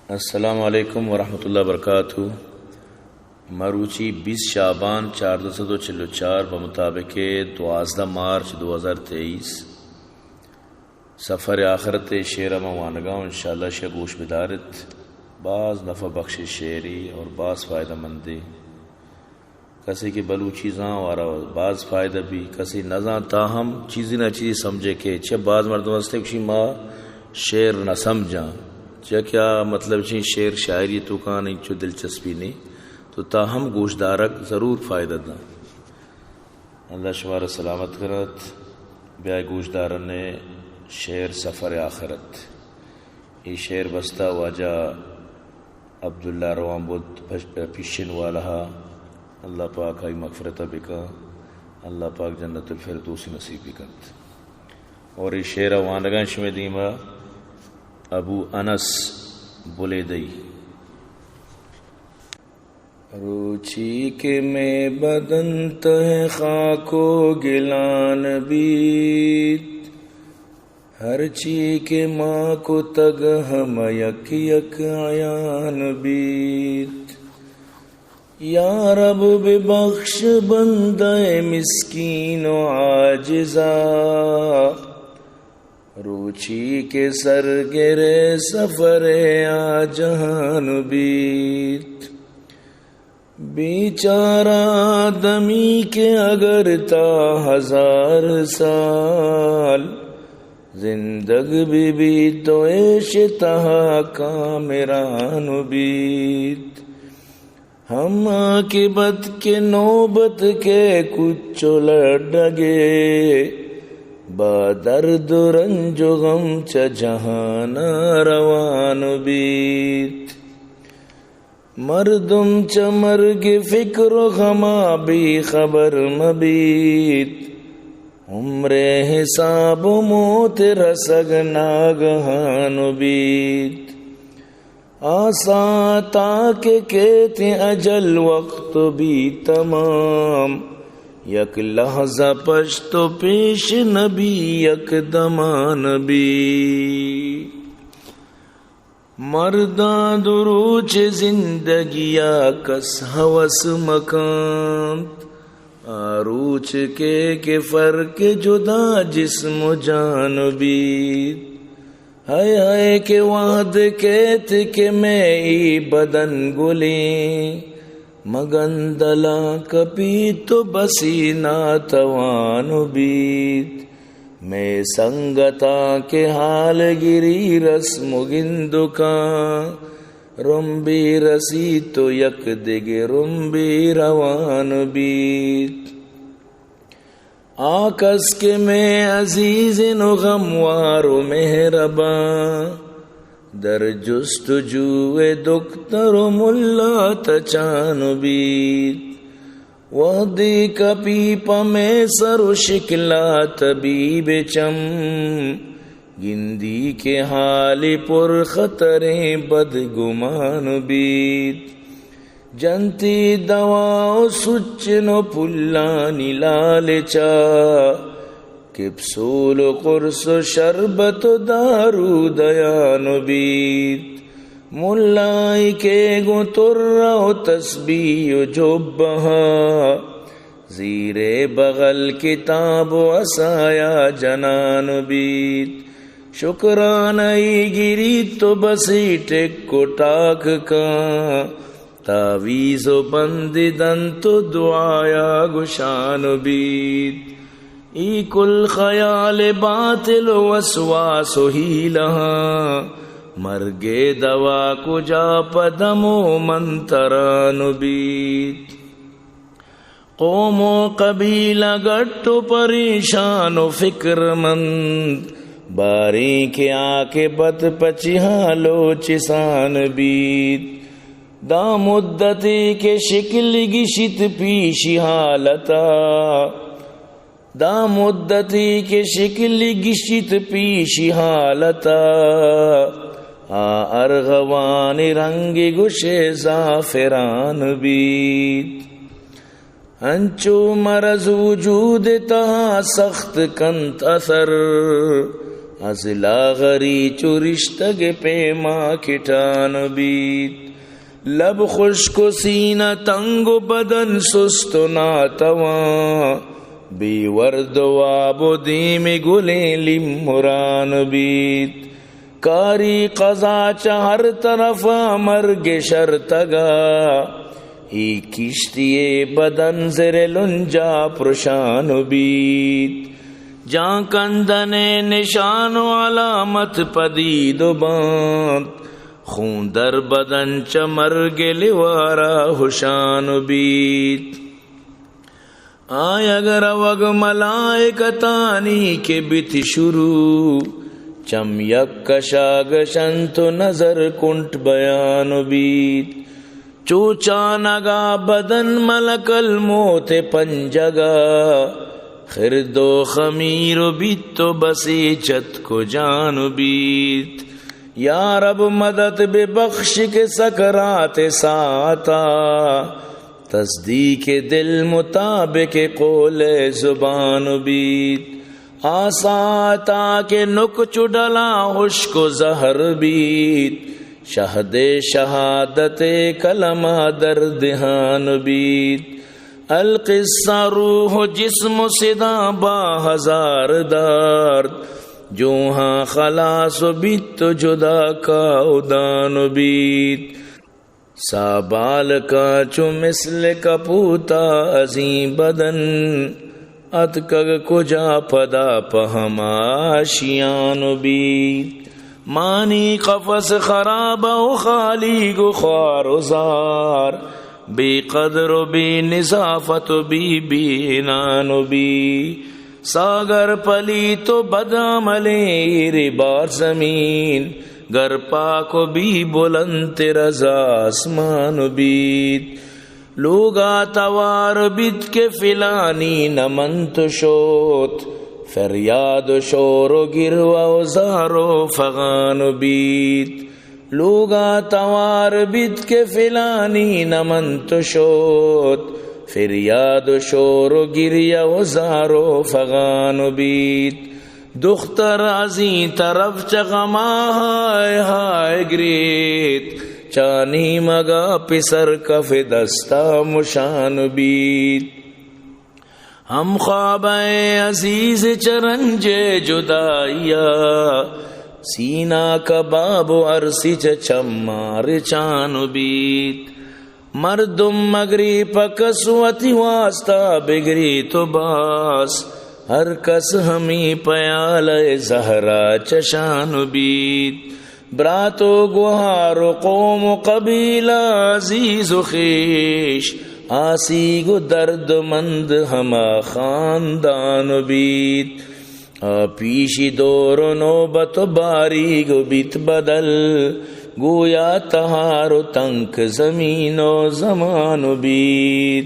السلام علیکم ورحمۃ اللہ وبرکاتہ۔ مروچی بیست شعبان چاردہ سد و چل و چار، بمطابق دوازدہ مارچ دو ہزار تئیس، سفر آخرت شعر ما وانگا ہوں، انشاءاللہ شے گوش بدارت۔ باز نفع بخش شعری اور باز فائدہ مندی۔ کسے کہ بلوچی زان وارا باز فائدہ بی، کسے نہ زان تاہم چیزی نہ چیزی سمجھے کہ چہ باز مردم ہستے کشی ما شعر نہ سمجھاں، چہ کیا مطلب چی شعر شاعری تو کان انچو دلچسپی نہیں، تو تاہم گوشدارک ضرور فائدہ داں۔ اللہ شمارا سلامت کنت۔ بیا گوشدارن شعر سفر آخرت۔ اے شعر بستہ واجہ عبداللہ روان بود پش-، پیشن والا۔ اللہ پاک آئی مغفرت بکا، اللہ پاک جنت الفردوس نصیب بکنت۔ اور اے شعر وانگان شمے دیما ابو انس بلیدئی۔ روچی کہ مئے بدن تہ خاک و گلان بیت، ہرچی کہ ما کتگ ہمہ یک یک عیان بیت۔ یا رب ببخش بندہ مسکین و عاجزا، روچی کہ سر گرے سفر آ جہان بیت۔ بیچارہ آدمی کہ اگر تا ہزار سال زندگ بہ بیت تو ایش تہا کامران بیت۔ ہم عاقبت کہ نوبت کہ کچ و لڈگے، با درد و رنج و غم چہ جہانا روان بیت۔ مردم چہ مرگ فکر و غما بے خبر مبیت، عمر حساب و موت رسگ ناگہان بیت۔ آ ساعتا کہ کیت اجل وقت بیت تمام، یک لحظہ پشت و پیش نبی یک دمان بی۔ مرداں دو روچ زندگیا کس ہوس مکنت، آ روچ کہ، کہ فرق جدا جسم و جان بیت۔ ہائے ہائے کہ وہد کیت کہ مئے اے بدن گلیں، مگندلاں کپیت و بسی ناتوان بیت۔ مئے سنگتاں کہ حال گری رسم و گندکاں، رمبی رسیت و یک دگہ رمبی روان بیت۔ آ کس کہ مئے عزیزیں و غموار و مہرباں، در جستجوئے دکتر و ملا تچان بیت۔ وہدے کپی پہ مئے سر و شکلا طبیب چم، گندی کہ حال پر خطریں بدگمان بیت۔ جنتی دوا و سچن و پلانی لالچا، کپسول و قرص و شربت و دارو دیان بیت۔ ملائی کہ گوں ترہ و تسبیح و جبہا، زیر بغل کتاب و عصایا جنان بیت۔ شکرانہ ای گریت و بسی ٹک و ٹاک کن، تعویذ و بند دنت و دعایا گشان بیت۔ ای کل خیال باطل و وسواس و حیلہاں، مرگ دوا کجا پہ دم و منتران بیت۔ قوم و قبیلہ گٹ و پریشان و فکرمند، باریں کہ عاقبت پہ چی حال و چسان بیت۔ داں مدتے کہ شکل گشیت پیشی حالتا، داں مدتے کہ شکل گشیت پیشی حالتا، آ ارغوان رنگ گشے زعفران بیت۔ انچو مرض وجود تہا سخت کنت اثر، از لاغری چو رشتگ پیما کٹان بیت۔ لب خشک و سینہ تنگ و بدن سست و ناتوان، بے ورد و واب و دیم گلیں لیمران بیت۔ کاری قضا چہ ہر طرفا مرگ شرتگا، اے کشتی بدن زر لنجا پرشان بیت۔ جان کندن نشان و علامت پدید بنت، خون در بدن چہ مرگ لیوارا ہشان بیت۔ آیگ روگ ملائکتانی کہ بیت شروع، چم یک کشا گشنت و نظر کنٹ بیان بیت۔ چو چانگا بدن ملک الموت پنجگا، خرد و خمیر و بیت و بسی چتک و جان بیت۔ یا رب مدد ببخش کہ سکرات ساعتا، تصدیق دل مطابق قول زبان بیت۔ آ ساعتا کہ نک چو ڈلا ہشک و زہر بیت، شہد شہادت کلمہ در دہان بیت۔ القصہ روح و جسم و صدا با ہزار درد، جوہاں خلاص و بیت و جدا کاودان بیت۔ ساہ بالکاں چو مثل کپوتا عظیم بدن، اتکگ کجا پدا پہ ہما آشیان بیت۔ مانی قفس خراب و خالی گو خوار و زار، بے قدر و بے نظافت و بے بینان بیت۔ ساگر پلیت و بدعملیں ایر بار زمین، گر پاک و بی بلندتر از آسمان بیت۔ لوگا توار بیت کہ فلانی نمنت و شوت، فریاد و شور و گروہ و زار و فغان بیت۔ لوگا توار بیت کہ فلانی نمنت و شوت، فریاد و شور و گریہ و زار و فغان بیت۔ دختر از این طرف چہ غما ہائے ہائے گریت، چہ نیمگا پسر کف دستا مشان بیت۔ ہم خواب ء عزیز چہ رنج جدائی ء، سینہ کباب و ارسی چہ چماں رچان بیت۔ مردم مگری پہ کس وتی واسطہ بگریت و باس، ہر کس ہمی پیالہ زہرا چشان بیت۔ برات و گوہار و قوم و قبیلہ، عزیز و خیش، آسیگ و دردمند ہما خاندان بیت۔ آ پیشی دور و نوبت و باریگ و بیت بدل، گویا تہار و تنک زمین و زمان بیت۔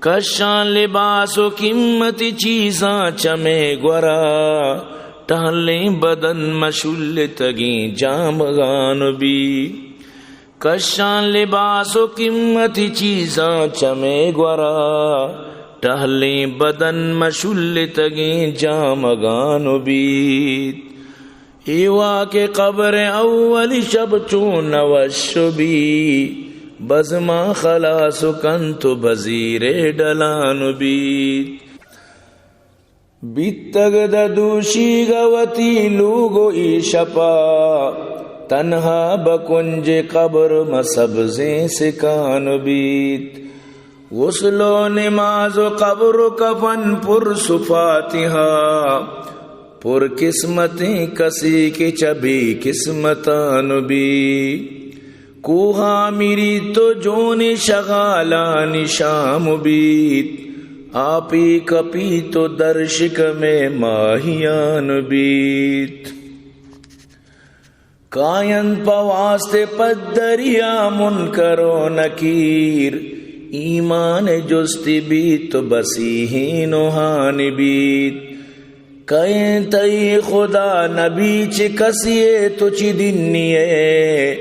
کشاں لباس و قیمتی چیزاں چمے گورا، ٹہلیں بدن مشلتگیں جامگان بی۔ کشاں لباس و قیمتی چیزاں چمے گورا، ٹہلیں بدن مشلتگیں جامگان بیت۔ ایوا کہ قبر اولی شب چون نوش بی، بزماں خلاص کنت و بزیر ڈلان بیت۔ بیتگ دہ دوشیگ وتی لوگ و ای شپا، تنہا بہ کنج قبر مہ سبزیں سکان بیت۔ غسل و نماز و قبر و کفن پر سفاتحہ، پر قسمتیں کسے کہ چہ بے قسمتان بی۔ کوہا میریت و جونی شغالانی شام بیت، آپی کپیت و در شکمے ماہیان بیت۔ کاینت پہ واسطے پدریا منکر و نکیر، ایمان جستی بیت و بسیحین و ہانی بیت۔ کئے تئی خدا نبی چہ کسی ئے تو چہ دینی ئے؟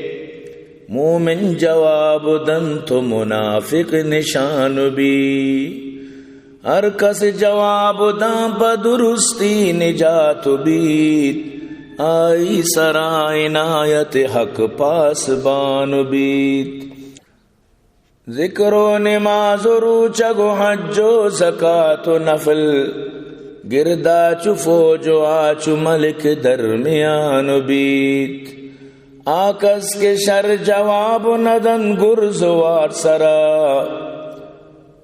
مومن جواب دنت و منافق نشان بی۔ ہر کس جواب داں پہ درستی نجات بیت، آئی سرا عنایت حق پاسبان بیت۔ ذکر و نماز و روچگ و حج و زکات و نفل، گردا چو فوج و آ چو ملک درمیان بیت۔ آ کس کہ شر جواب ندن گرز و وار سرا،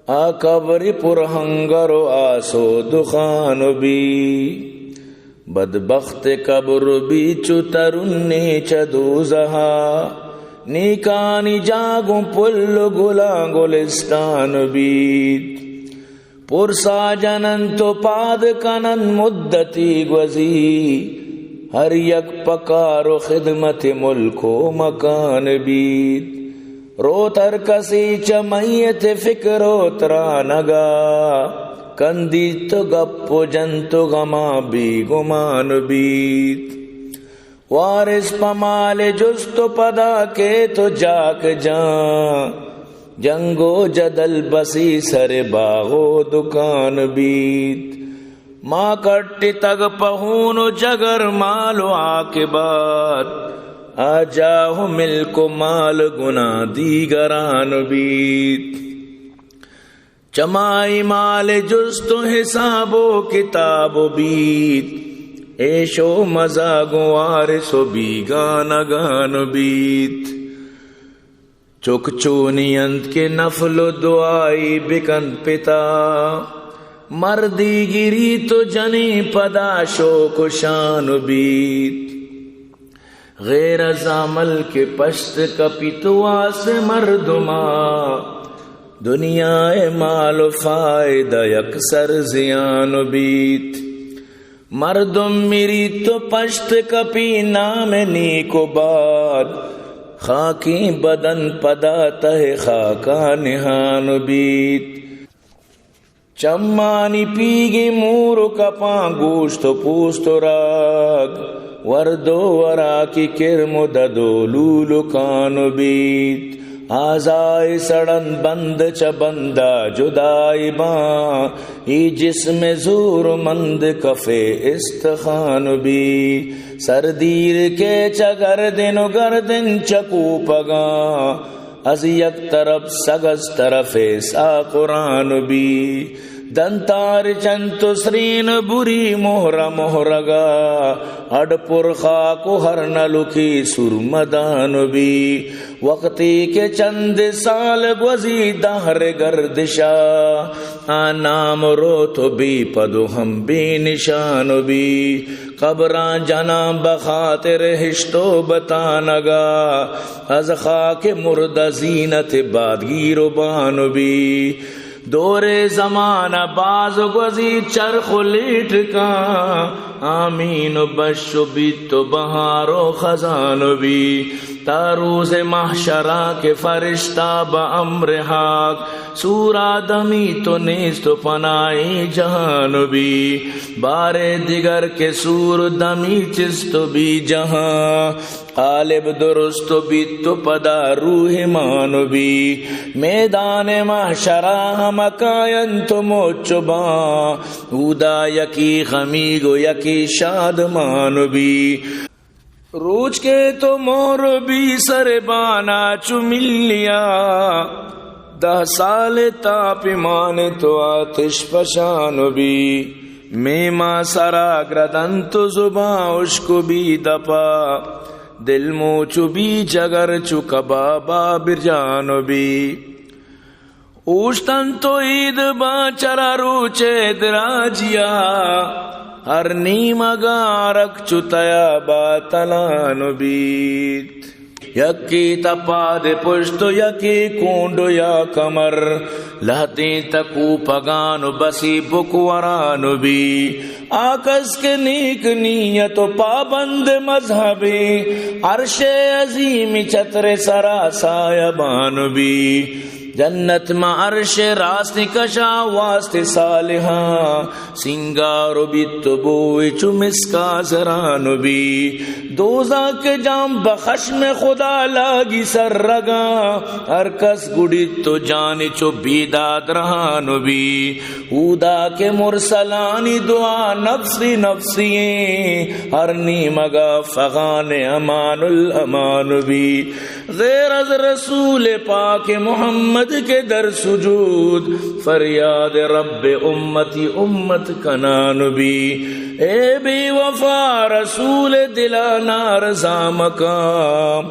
آ قبر پر ہنگر و آس و دخان بی۔ بدبخت قبر بی چو ترنی چہ دوزہا، نیکانی جاگوں پل و گلاں گلستان بیت۔ پرسا جننت و پاد کننت مدتی گوزی، ہر یک پہ کار و خدمت ملک و مکان بیت۔ روت ہر کسی چہ میت فکر و ترانگا، کندیت و گپ و جنت و غما بیگمان بیت۔ وارث پہ مال جست و پدا کیت و جاک جان، جنگ و جدل بسی سر باغ و دکان بیت۔ ما کٹتگ پہ ہون و جگر مال و عاقبت، آ جاہ و ملک و مال گناہ دیگران بیت۔ چمائی مال جست و حساب و کتاب و بیت، عیش و مزاگ و وارث و بیگانگان بیت۔ چک چونی انت کہ نفل و دعائی بکنت پتا، مردی گریت و جنین پدا شوک و شان بیت۔ غیر از عمل کہ پشت کپیت و آس مردما، دنیا مال و فائدہ یک سر زیان بیت۔ مردم مریت و پشت کپی نام نیک و باد، خاکیں بدن پدا تہ خاکا نہان بیت۔ چمانی پیگیں مور و کپاں گوشت و پوست و راگ، ورد و وراکی کرم و دد و لولکان بیت۔ آزائے سڑن بند چہ بندا جدائے باں، اے جسم زور مند کفے استخان بی۔ سر دیر کے چہ گردن و گردن چہ کوپگاں، از یک طرف سگ از طرف ساہ قرآن بی۔ دنتار چنت و سرین بری مہر مہرگا، اڈ پر خاک و ہر نلکی سرمدان بی۔ وقتی کہ چند سال گوزی دہر گردشا، آ نام روت و بی پد و ہم بی نشان بی۔ قبراں جناں بخاطر ہشت و بتانگا، از خاک مردہ زینت بادگیر و بان بی۔ دور زمانہ باز گوزی چرخ و لیٹ کاں، آمین و بش و بیت و بہار و خزان بی۔ تا روز محشرا کہ فرشتہ بہ امر حاک، سورا دمیت و نیست و پناہی جہان بی۔ بارے دگر کہ سور دمی چست بی جہاں، قالب درست بیت و پدا روح مان بی۔ میدان محشرا ہم کاینت و مچ باں، اودا یکی غمیگ و یکی شادمان بی۔ روچ کہ تو مہر بی سر بانا چو ملیا، دہ سال تاپ مان تو آتش پشان بی۔ میما سرا گردنت و زبان اشک بی دپا، دل موچ بی جگر چو کبابا برجان بی۔ اوشتن تو عید باں چرا روچے دراجیا، ہر نیمگا رک چو تیا با تلان بیت۔ یکی تپاد پشت و یکی کونڈ و یا کمر، لہتیں تکو پگان و بسی بکوران بی۔ آ کس کہ نیک نیت و پابند مذہبی، عرش عظیم چتر سرا سایبان بی۔ جنت ماں عرش راست کشا واسط صالحاں، سینگار بیت و بوئے چو مسکا زران بی۔ دوزہ کہ جان بہ خشم خدا لاگی سر رگاں، ہر کس گڑیت و جانی چو بیداد رہان بی۔ اودا کہ مرسلانی دعا نفسی نفسی ایں، ہر نیمگا فغان امان الامان بی۔ غیر از رسول پاک محمد کے در سجود، فریاد رب امتی امت کنان بی۔ اے بے وفا رسول دلا نارزا مکاں،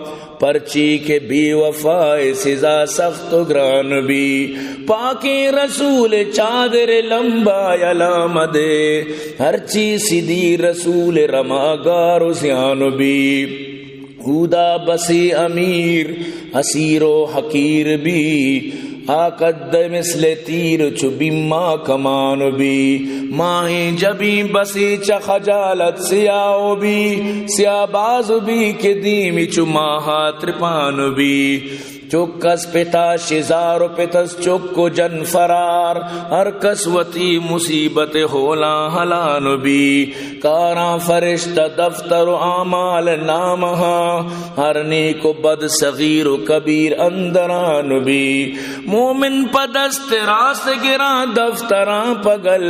پرچی کہ بے وفائے سزا سخت و گران بی۔ پاکیں رسول چادر لمبا یلا مدے، ہرچی سدی رسول رما گار و زیان بی۔ اودا بسی امیر اسیر و حقیر بی، آ قد مثل تیر چو بیما کمان بی۔ ماہیں جبیں بسی چہ خجالت سیاہ بی، سیاہ باز بی کہ دیمی چو ماہا ترپان بی۔ چک از پتا شزار و پت از چک و جن فرار، ہر کس وتی مصیبت ہولاں ہلان بی۔ کاراں فرشتہ دفتر و اعمال نامہاں، ہر نیک و بد صغیر و کبیر اندران بی۔ مومن پہ دست راست گراں دفتراں پگل،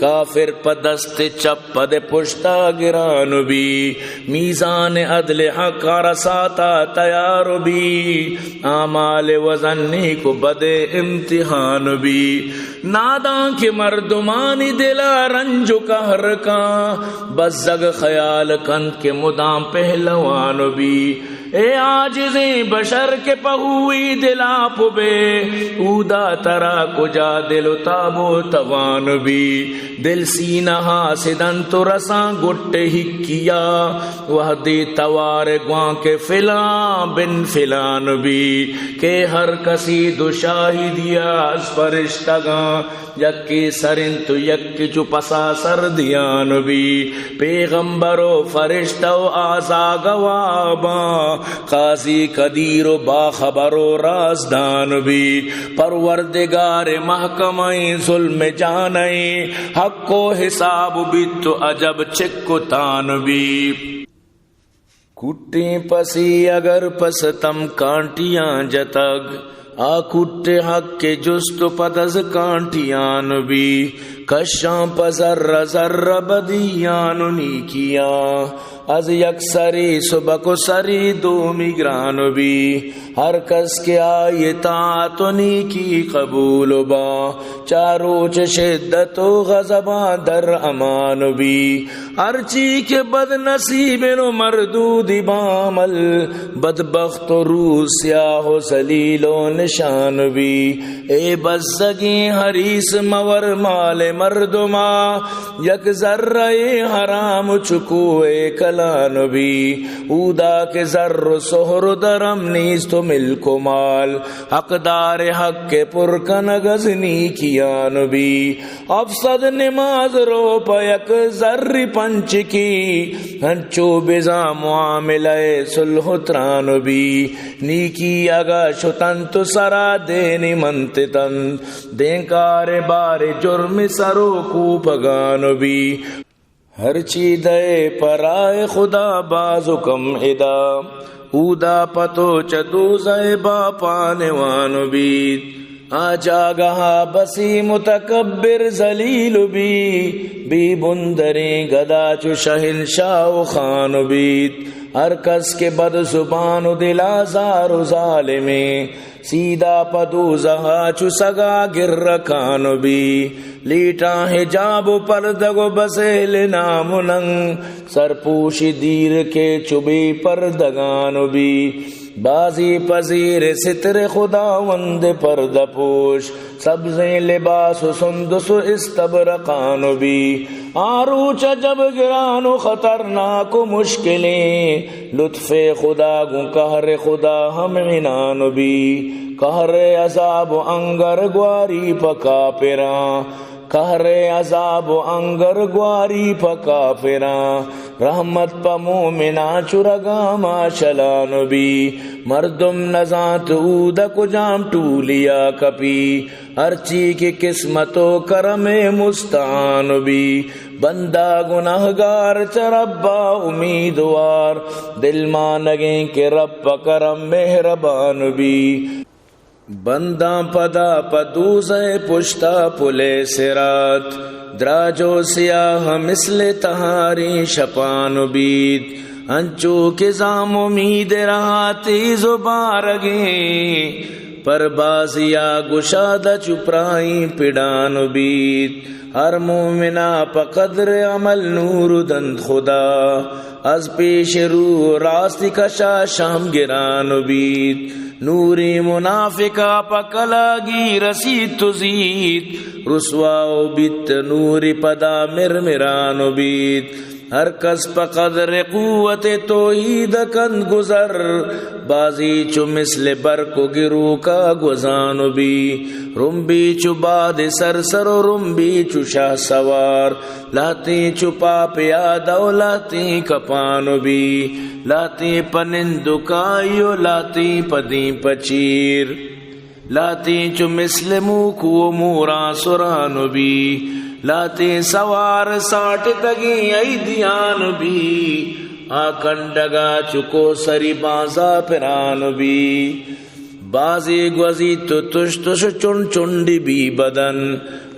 کافر پہ دست چپ پد پشتا گران بی۔ میزان عدل حق عرصاتا تیار بی، اعمال وزن نیک و بد امتحان بی۔ نادان کہ مردمانی دلا رنج و قہر کاں، بزگ خیال کنت کہ مدام پہلوان بی۔ اے عاجزیں بشر کہ پہ ہوئی دلاپ بے، اودا ترا کجا دل و تاب و توان بی۔ دل سینہ حاسدن تو رساں گٹ ہکیا، وہدے توار گوان کہ فلاں بن فلان بی۔ کہ ہر کسی دو شاہدیا از فرشتگاں، یکے سر انت و یکے چو پسا سر دیان بی۔ پیغمبر و فرشتہ و آزا گواہ باں، قاضی قدیر و باخبر و رازدان بی۔ پروردگار محکمہ ظلم جانئیں، حق و حساب بیت و عجب چک و تان بی۔ کٹیں پسی اگر پہ ستم کانٹیاں جتگ، آ کٹ حق کہ جست و پد از کانٹیان بی۔ کشاں پہ ذرہ ذرہ بدیان و نیکیاں، از یک سری سبک و سری دومی گران بی۔ ہر کس کہ آئی طاعت و نیکی قبول باں، چار روچ شدت و غضباں در امان بی۔ ہرچی کہ بد نصیب و مردودی بامل، بدبخت و روز سیاہ و ذلیل و نشان بی۔ اے بزگیں حریص مور مال مردما، یک ذرہ حرام چکو اے کلان بی۔ اودا کہ زر و سہر و درم نیست و ملک و مال، حقدار حق پر کنگ از نیکیان بی۔ افسد نماز رو پہ یک زری پنچکی، ہنچو بزاں معاملہ صلح و تران بی۔ نیکی اگا شتنت و سرا دینی منتتنت، دینکار بار جرم سر و کوپگان بی۔ ہرچی دئے پہ راہ خدا باز و کم ادا، اودا پہ تو چہ دوزہ باپان وان بیت۔ آ جاگہا بسی متکبر ذلیل بی، بی بندریں گدا چو شہنشاہ و خان بیت۔ ہر کس کہ بد زبان و دل آزار و ظالمیں، سیدھا پہ دوزہا چو سگا گرکان بی۔ لیٹاں حجاب و پردگ و بسیل نام و ننگ، سرپوشی دیر کے چو بے پردگان بی۔ بازی پہ زیر ستر خداوند پردہ پوش، سبزیں لباس و سندس و استبرقان بی۔ آ روچ عجب گران و خطرناک و مشکلیں، لطف خدا گوں قہر خدا ہم عنان بی۔ قہر عذاب و انگر گواری پہ کافراں، قہر عذاب و انگر گواری پہ کافراں، رحمت پہ مومناں چو رگاما شلان بی۔ مردم نزانت اود کجام ٹولیا کپی، ہرچی کہ قسمت و کرم مستعان بی۔ بندہ گناہگار چہ ربا امیدوار، دل مانگیں کہ رب پہ کرم مہربان بی۔ بنداں پدا پہ دوزہ پشتا پلے سرات، دراج و سیاہ مثل تہاریں شپان بیت۔ انچو کہ زام امید رہا تیز و بارگیں، پر بازیا گشادہ چو پرائیں پڑان بیت۔ ہر مومنا پہ قدر عمل نور دنت خدا، از پیش رو راستی کشا شام گران بیت۔ نوری منافقا پہ کلاگی رسیت و زیت، رسوا و بیت نوری پدا مرمران بیت۔ ہر کس پہ قدر قوت توحید کند گزر، بازی چو مثل برق و گروکا گوزان بی۔ رمبی چو باد سرسر و رمبی چو شہسوار، لہتیں چو پاپ یاد و لہتیں کپان بی۔ لہتیں پہ نندکائی و لہتیں پہ دیم پہ چیر۔ لہتیں چو مثل موکو و موراں سران بی، لہتیں سوار ساٹتگیں ایدیان بی، آ کنڈگا چو کوثری بانزا پران بی۔ بازی گوزیت و تش تش چنڈ چنڈی بی بدن،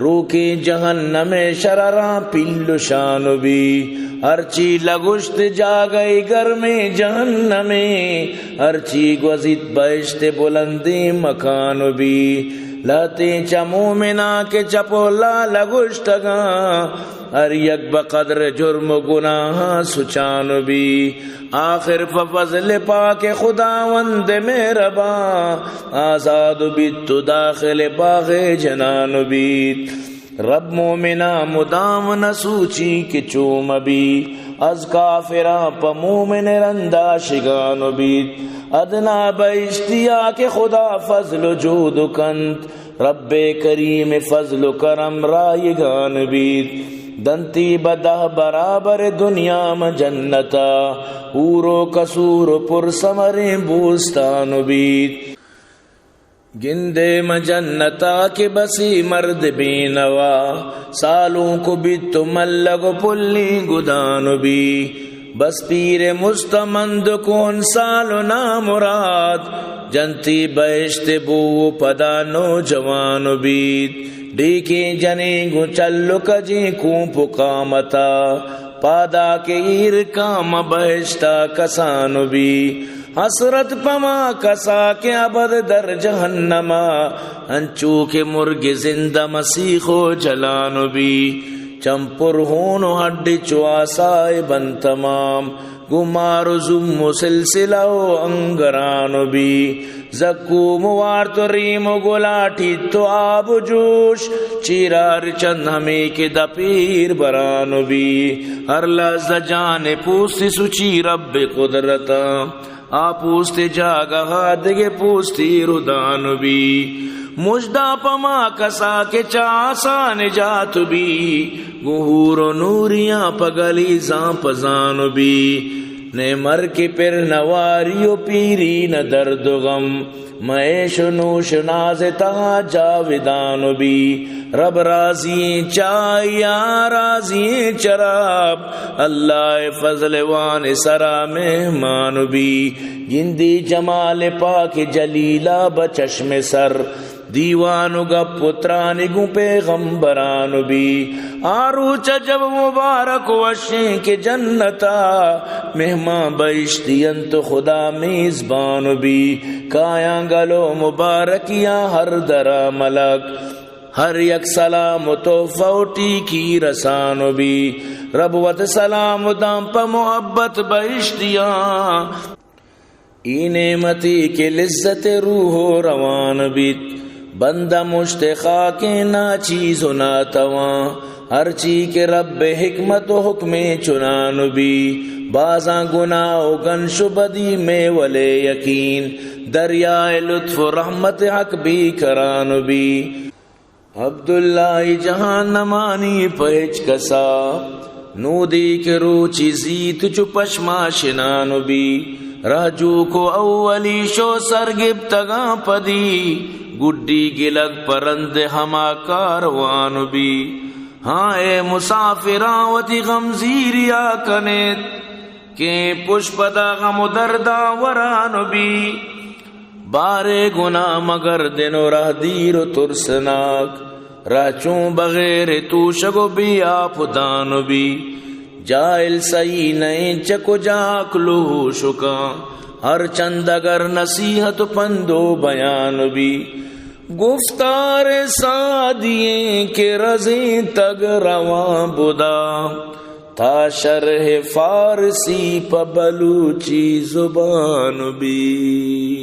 روکیں جہنم شرراں پیل و شان بی۔ ہرچی لگشت جاگہ گرمیں جہنمیں، ہرچی گوزیت بہشت بلندیں مکان بی۔ لہتیں چہ مومناں کہ چپ و لال گوشتگاں، ہر یک بہ قدر جرم و گناہاں سچان بی۔ آخر پہ فضل پاک خداوند مہربان، آزاد بیت و داخل باغ جنان بیت۔ رب مومناں مدام نہ سوچی کہ چو مبی، از کافراں پہ مومن رندا شگان بیت۔ ادنا بہشتیا کہ خدا فضل و جود کنت، رب کریم فضل و کرم رایگان بیت۔ دنتی بہ دہ برابر دنیا مہ جنتا، حور و قصور و پر ثمریں بوستان بیت۔ گندے مہ جنتا کہ بسی مرد بینوا، سالونک بیت و ملگ و پلیں گدان بی۔ بس پیر مستمند کون سال و نامراد، جنتی بہشت بو و پدا نوجوان بیت۔ ڈیکیں جنیں گوں چل و کجیں کونپ و قامتا، پادا کہ ایر کام بہشتا کسان بی۔ حسرت پما کسا کہ ابد در جہنما، انچو کہ مرگ زندہ مسیخ و جلان بی۔ چم پر ہون و ہڈ چو آسائے بنت تمام، گوں مار و زوم و سلسلہ و انگران بی۔ زکوم وارت و ریم و گلاٹیت و آب و جوش، چیرا رچند ہمے کہ دپیر بران بی۔ ہر لحظہ جان پوست سچی رب قدرتاں، آ پوست جاگہا دگہ پوستی ردان بی۔ مژدہ پما کسا کہ چہ آسا نجات بی، گوں حور و نوریاں پہ گلیزاں پزان بی۔ نئے مر کہ پر نواری و پیری نہ درد و غم، مہ عیش و نوش و ناز تہا جاودان بی۔ رب راضی چایا راضی چہ رب، اللہ فضل وان سرا مہمان بی۔ گندی جمال پاک جلیلا بہ چشم سر، دیوان و گپ و ترانی گوں پیغمبران بی۔ آ روچ عجب مبارک و وشیں کہ جنتا مہمان بہشتی انت و خدا میزبان بی۔ کایاں گل و مبارکیاں ہر درا ملک، ہر یک سلام و تحفہ و ٹیکی رسان بی۔ رب وت سلام داں پہ محبت بہشتیاں، اے نعمتے کہ لذت روح و روان بیت۔ بندہ مشت خاکیں ناچیز و ناتواں، ہرچی کہ رب حکمت و حکمیں چنان بی۔ بازاں گناہ و گنش و بدی مئے ولے یقین، دریائے لطف و رحمت حق بی کران بی۔ عبداللہ ء جہان نمانی پہ ہچ کسا، نودی کہ روچی زیت چو پشما شنان بی۔ رہجوک و اولی شو سر گپتگاں پدی، گڈی گلگ پرند ہما کاروان بی۔ ہاں اے مسافراں وتی غمزیریا کنیت، کہ پش پدا غم و درداں وران بی۔ بارے گناہ مگردن و رہدیر و ترسناک، رہ چون بغیر توشگ و بے آپ و دان بی۔ جاہل سہی نئیں چہ کجا عقل و ہوش کاں، ہر چند اگر نصیحت و پند و بیان بی۔ گفتار سعدی ایں کہ رزینتگ روان بدا، تا شرح فارسی پہ بلوچی زبان بی۔